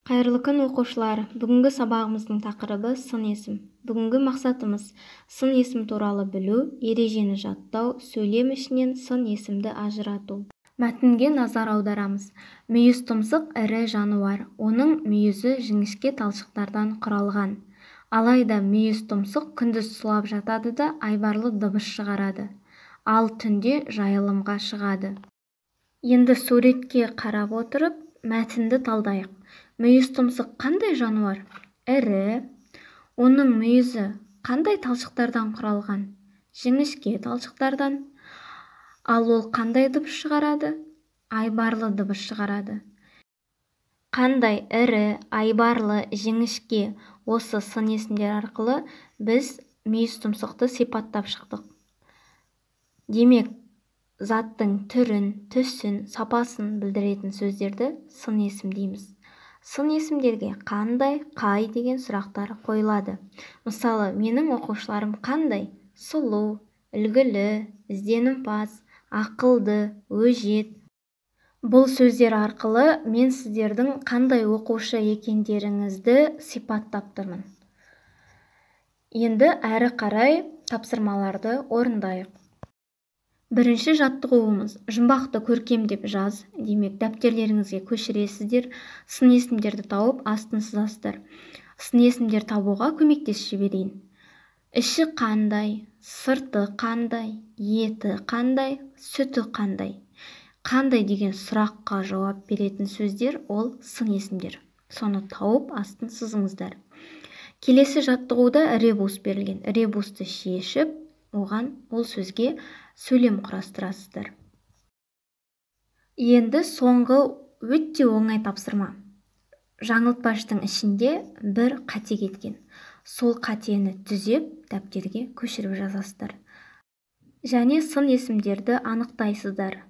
Қайырлы күн, оқушылар! Бүгінгі сабағымыздың тақырыбы – сын есім. Бүгінгі мақсатымыз – сын есім туралы білу, ережені жаттау, сөйлем ішінен сын есімді ажырату. Мәтінге назар аударамыз. Мүйізтұмсық – ірі жануар. Оның мүйізі жіңішке талшықтардан құралған. Алайда мүйізтұмсық күндіз сұлап жатады да айбарлы дыбыс шығарады. Ал түнде жайылымға шығады. Енді суретке қарап отырып, мәтінді талдайық. Мүйізтұмсық қандай жануар? Ірі. Оның мүйізі қандай талшықтардан құралған? Жіңішке талшықтардан. Ал ол қандай дыбыс шығарады? Айбарлы дыбыс шығарады. Қандай, ірі, айбарлы, жіңішке – осы сын есімдер арқылы біз мүйізтұмсықты сипаттап шықтық. Демек, заттың түрін, түсін, сапасын білдіретін сөздерді сын есім дейміз. Сын есімдерге қандай, қай деген сұрақтар қойылады. Мысалы, менің оқушыларым қандай? Сұлу, үлгілі, ізденімпаз, ақылды, өжет. Бұл сөздер арқылы мен сіздердің қандай оқушы екендеріңізді сипаттап тұрмын. Енді әрі қарай тапсырмаларды орындайық. Бірінші жаттығуымыз: жұмбақты көркемдеп жаз. Демек, дәптерлеріңізге көшіресіздер, сын есімдерді тауып, астын сызасыздар. Сын есімдер табуға көмектесіп жіберейін. Іші қандай, сырты қандай, еті қандай, сүті қандай? Қандай деген сұраққа жауап беретін сөздер – ол сын есімдер. Соны тауып, астын сызыңыздар. Келесі жаттығуда ребус берілген. Ребусты шешіп, оған, ол сөзге сөйлем құрастырасыздар. Енді соңғы, өте оңай тапсырма. Жаңылтпаштың ішінде бір қате кеткен. Сол қатені түзеп, дәптерге көшіріп жазасыздар және сын есімдерді анықтайсыздар.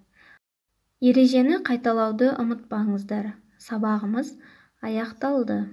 Ережені қайталауды ұмытпаңыздар. Сабағымыз аяқталды.